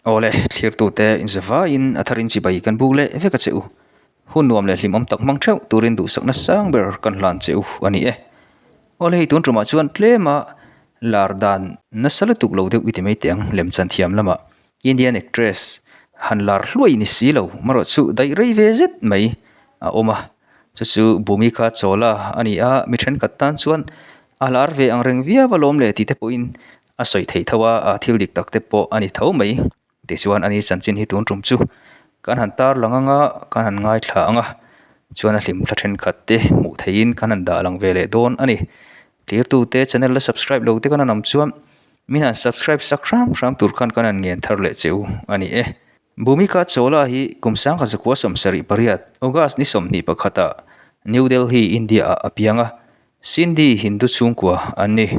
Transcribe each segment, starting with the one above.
Awle, thlirtute inzavaiin a tharin chibai kan buk leh vek a che u. Hun nuam leh hlimawm tak hmang theuh turin duhsakna sang ber kan hlan che u a ni e. Awle hei tun tumah chuan tlema lar dan nasa lutuk lo deuh i ti mai teh ang lemchan thiam lamah Indian actress han lar hluai ni si lo marawh chu daih rei ve zet mai a awm a. Chu chu Bhumika Chawla a ni a, mi thenkhat tan chuan a lar ve ang reng viau alawm le tih te pawhin a sawi theih tho a, thil dik tak te pawh a ni tho mai. Tichuan ani chanchin hi tun tum chu kan han tar lang ang a, kan han ngaithla ang a, chuan a hlimthla thenkhat te hmuh theihin kan han dah lang ve leh dawn a ni. Tirtute channel la subscribe lo te kan han awm chuan min han subscribe sak hram hram tur khan kan han ngen thar leh che u a ni e. Bhumika Chawla hi kum sangkhat zakua 78 August ni 21 ah New Delhi, India ah a piang a, Sindhi Hindu chhungkua an ni.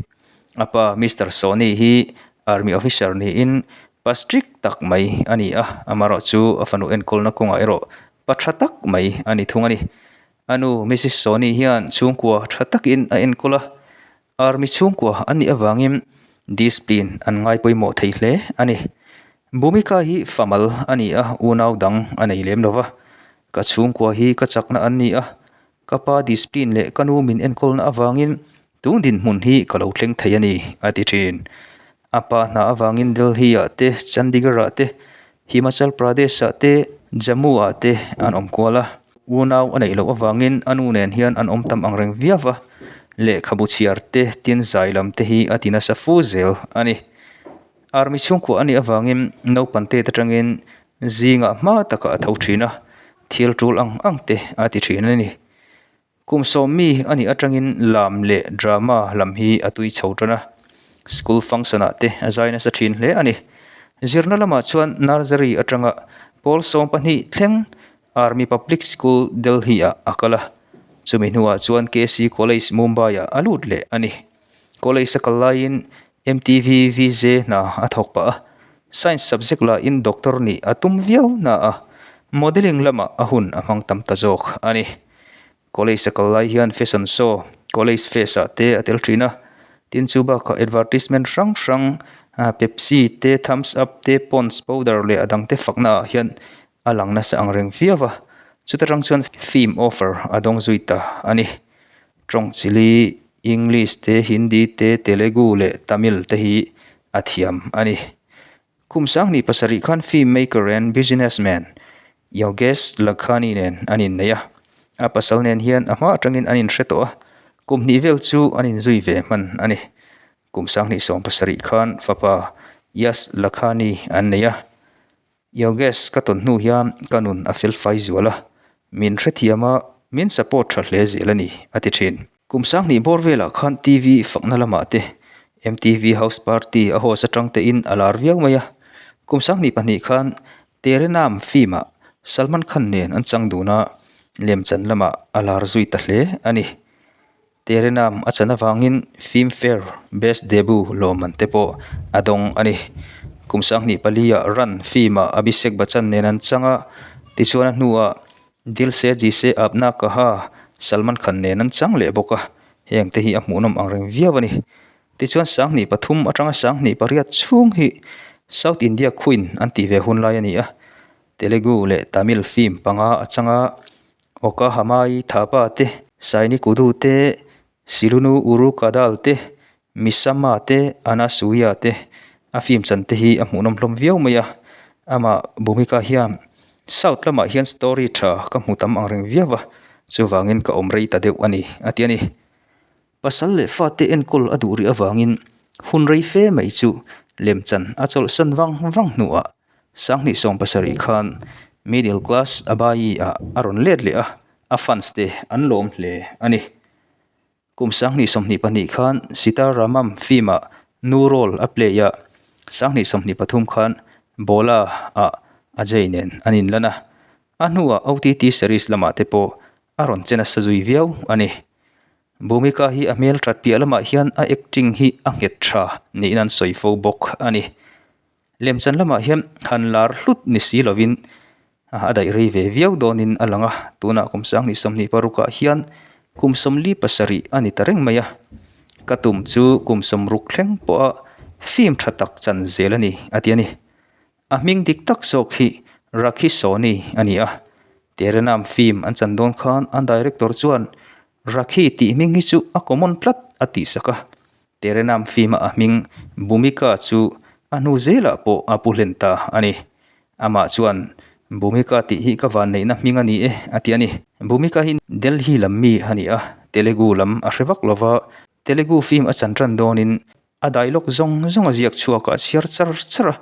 A pa Mister Soni hi Army officer niin pa strict tak mai a ni a, amaherawh chu a fanu enkawlna kawngah erawh pa tha tak mai a ni thung a ni. A nu Missus Soni hian chhungkua tha takin a enkawl a, Army chhungkua an nih avangin discipline an ngai pawimawh thei hle a ni. Bhumika hi famal a ni a, unau dang a nei lem lo va, ka chhungkua hi ka chakna an ni a, Ka pa discipline leh ka nu min enkawlna avangin tun dinhmun hi ka lo thleng thei a ni, a ti thin. A pa hna avangin Delhi-ah te, Chandigarh-ah te, Himachal Pradesh-ah te, Jammu-ah te an awm kual a. Unau a neih loh avangin a nu nen hian an awm tam ang reng viau va, lehkhabu chhiar te, tin zai lam te hi a ti nasa fu zel a ni. Army chhungkua a nih avangin naupang tet atangin zingah hma takah a tho thin a, thil tul ang ang te a ti thin a ni. Kum sawm mi a nih atangin lam leh drama lam hi a tui chho tan a, school function ah te a zai nasa thin hle a ni. Zirna lamah chuan nursery atanga pawl 12 thleng Army Public School Delhi ah a kal a, chumi hnuah chuan KC College Mumbai ah a lut leh a ni. College a kal laiin MTV VJ hna a thawk pah a, Science subject lahin doctor nih a tum viau hna a, modelling lamah a hun a hmang tam ta zawk a ni. College a kal lai hian fashion show, college fest ah te a tel thin a, tin chu bakah advertisement hrang hrang Pepsi te, Thumbs Up te, Pond's powder leh a dang te fakna ah hian a lang nasa ang reng viau a, chuta tang chuan film offer a dawng zui ta a ni. Tawng chili, English te, Hindi te, Telugu leh Tamil te hi a thiam a ni. Kum 2007 khan film maker and businessman Yogesh Lakhani nen an innei a, a pasal nen hian a hma atangin an inhre tawh a, kum hnih vel chu an inzui ve hman a ni. Kum 2017 khan fapa Yash Lakhani an nei a. Yogesh ka tawn hnu hian ka nun a fel fai zual a, min hrethiam a, min support tha hle zel a ni, a ti thin. Kum 2000 bawr velah khan TV fakna lamah te, MTV House Party a host atang tein a lar viau mai a. Kum 2002 khan Tere Naam film ah Salman Khan nen an chang dun a, lemchan lamah a lar zui ta hle a ni. Tere Naam a chan avangin Filmfare Best Debut lawmman te pawh a dawng a ni. Kum 2004 ah Run film ah Abhishek Bachchan nen an chang a, tichuan a hnuah Dil Se Jise Aapna Kaha Salman Khan nen an chang leh bawk a, heng te hi a hmuhnawm ang reng viau a ni. Tichuan 2003 atanga 2008 chhung hi South India Queen an tih ve hun lai a ni a, Telugu leh Tamil film panga a chang a, Oka Hamai Thapa te, Sainikudu te, Silunu Uru Kadal te, Missamma te, Anasuya te a film chan te hi a hmuhnawm hlawm viau mai a. Amah Bhumika hian South lamah hian story tha ka hmu tam ang reng viau a, chuvangin ka awm rei ta deuh a ni, a ti a ni. Pasal leh fate enkawl a duh rih avangin hun rei fe mai chu lemchan a chawlhsan vang vang hnuah 2017 khan middle class Abayi ah a rawn let leh a, a fans te an lawm hle a ni. Kum 2022 khan Sita Ramam film ah nu role a play a, 2023 khan Bhola ah Ajay nen an inlan a, a hnuah OTT series lamah te pawh a rawn che nasa zui viau a ni. Bhumika hi a hmel that piah lamah hian a acting hi a nghet tha niin an sawi fo bawk a ni. Lemchan lamah hian han lar hlut ni si lovin a daih rei ve viau dawnin a lang a, tunah kum 2026 ah hian kum 47 a ni ta reng mai a. Ka tum chu kum 60 thleng pawha film tha tak chan zel a ni a ti a ni. A hming dik tak zawk hi Rakhi Soni a ni a. Terenam film an chan dawn khan an director chuan Rakhi tih hming hi chu a common tlat a tih sak a. Terenam film-a a hming Bhumika chu a hnu zelah pawh a pu hlen ta a ni. Amah chuan Bhumika tih hi ka vanneihna hming a ni e a ti a ni. Bhumika hi Delhi lam mi a ni a, Telugu lam a hre vak lova, Telugu film a chan tan dawnin A dialogue zawng zawng a ziak chhuak a chhiar char char a,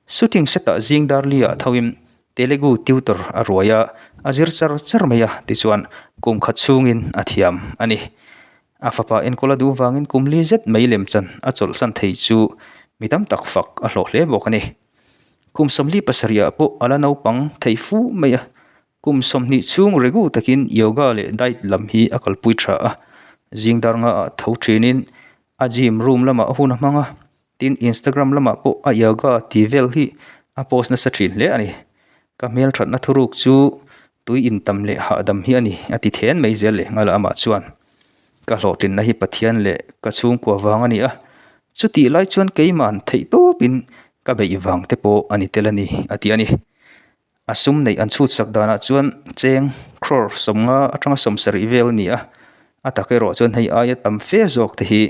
shooting set ah zing dar li ah tho in Telugu tutor a ruai a, a zir char char mai a, tichuan kum khat chhungin a thiam a ni. A fapa enkawl a duh vangin kum li zet mai lem chan a chawlhsan thei chu mi tam tak fak a hlawh hle bawk a ni. Kum 47 ah pawh a la naupang thei fu mai a, Kum 20 chhung regu takin yoga leh diet lam hi a kalpui tha a, zing dar nga ah tho thinin a gym room lamah a hun a hmang a, tin Instagram lamah pawh a yoga tih vel hi a post nasa thin hle a ni. Ka hmelthatna thuruk chu tui intam leh hahdam hi a ni a ti then mai zel leh nghal a amah chuan ka hlawhtlinna hi Pathian leh ka chhungkua vang a ni a, chutih lai chuan keiman theihtawpin ka beih vang te pawh a ni tel a ni a ti a ni. A sum neih an chhut sak danah chuan cheng crore 50 atanga 70 vel a ni a, a tak erawh chuan hei aia tam fe zawk te hi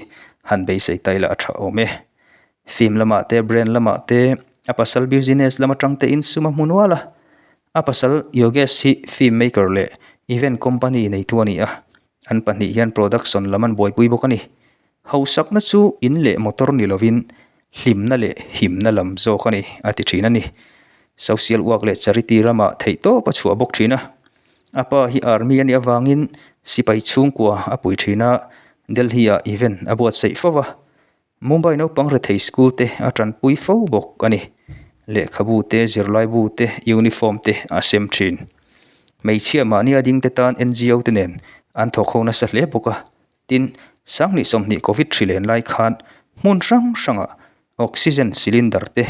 han beisei ta ila a tha awm e. Film lamah te, brand lamah te, a pasal business lam atang te in sum a hmu nual a. A pasal Yogesh hi film maker leh event company neitu a ni a, an pahnih hian production lam an buaipui bawk a ni. Hausakna chu in leh motor ni lovin hlimna leh himna lam zawk a ni, a ti thin a ni. Social work leh charity ramah theihtawp a chhuah bawk thin a. A pa hi army a nih avangin sipai chhungkua a pui thin a, Delhi-ah event a buatsaih fo va. Mumbai naupang rethei school te a tanpui fo bawk a ni. Lehkhabu te, zirlaibu te, uniform te a sem thin. Hmeichhia mahnia dingte tan NGO te nen an thawk ho nasa hle bawk a. Tin, 2020 Covid hri len lai khan hmun hrang hrangah oxygen cylinder te,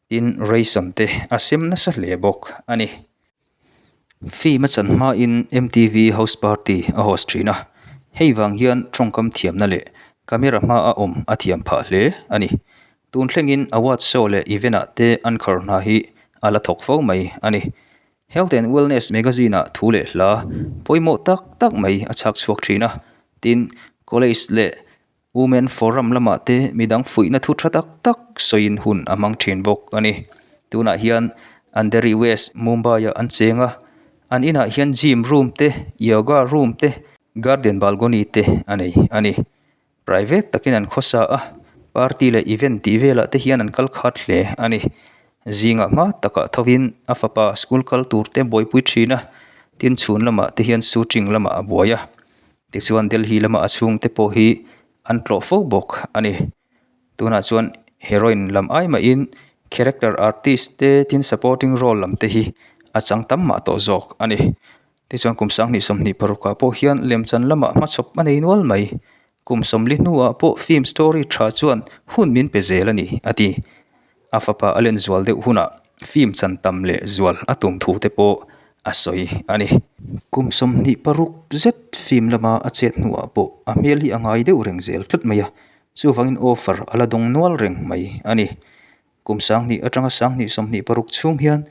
tin ration te a sem nasa hle bawk a ni. Film a chan hmain MTV House Party a host thin a, hei vang hian tawngkam thiamna leh camera hmaa awm a thiam phah hle a ni. Tun thlengin award show leh event ah te an khar hna hi a la thawk fo mai a ni. Health and Wellness magazine-ah thu leh hla pawimawh tak tak mai a chhak chhuak thin a, tin, college leh Women Forum lamah te midang fuihna thu tha tak tak sawiin hun a hmang thin bawk a ni. Tunah hian Andheri West, Mumbai-ah an cheng a, an inah hian gym room te, yoga room te, garden balcony te a nei a ni. Private takin an khawsa a, party leh event tih velah te hian an kal khat hle a ni. Zingah hma takah thovin a fapa school kal tur te buaipui thin a, tin chhun lamah te hian shooting lamah a buai a. Tichuan Delhi lama a chhungte pawh hi an tlawh fo bawk a ni. Tunah chuan heroine lam ai mahin character artist te tin supporting role lam te hi a chang tam mah tawh zawk a ni. Tichuan kum 2026 ah pawh hian lemchan lamah hmachhawp a nei nual mai. Kum 40 hnuah pawh film story tha chuan hun min pe zel a ni, a ti. A fapa a len zual deuh hunah film chan tam leh zual a tum thu te pawh a sawi a ni. Kum 26 zet film lama a chet hnuah pawh a hmel hi a ngai deuh reng zel tlat mai a, chuvangin offer a la dawng nual reng mai a ni. Kum 2000 atanga 2026 chhung hian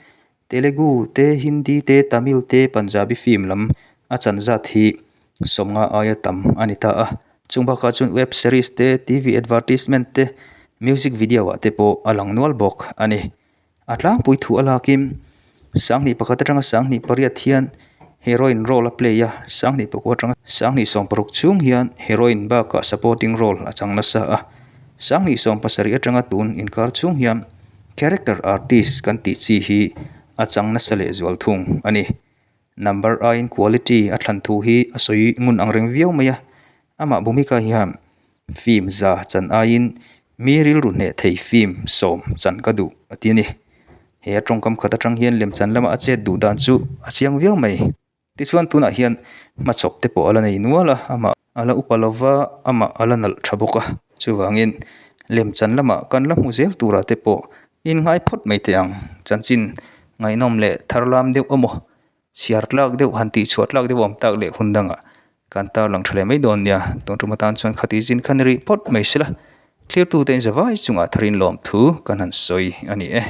Telugu te, Hindi te, Tamil te, Punjabi film lam a chan zat hi 50 aia tam a ni ta a. Chung bakah chuan web series te, TV advertisement te, music video ah te pawh a lang nual bawk a ni. A tlangpui thu a lakin 21 atanga 28 hian heroine role a play a, 24 atanga 26 chhung hian heroine bakah supporting role a chang nasa a. 27 atanga tun inkar chhung hian Character artist kan tih chi hi a chang nasa leh zual thung a ni. Number aiin quality a thlan thu hi a sawi ngun ang reng viau mai a, amah Bhumika hian film za chan aiin mi rilru hneh thei film 10 chan ka duh a ti a ni. He a tawngkam khat atang hian lemchan lama a chet duh dan chu a chiang viau mai. Tichuan tunah hian hmachhawp te pawh a la nei nual a, amah a la upa lova, amah a la nalh tha bawk a. Chuvangin lemchan lamah kan la hmu zel turah te pawh inngai phawt mai teh ang. Chanchin ngaihnawm leh tharlam deuh emaw, chhiar tlak deuh han tih chhuah tlak deuh a awm tak leh hun dangah kan tarlang tha leh mai dawn nia. Tun tum atan chuan khati zin kha ni rih phawt mai sela, thlirtute in zavai chungah tharin lawmthu kan han sawi a ni e.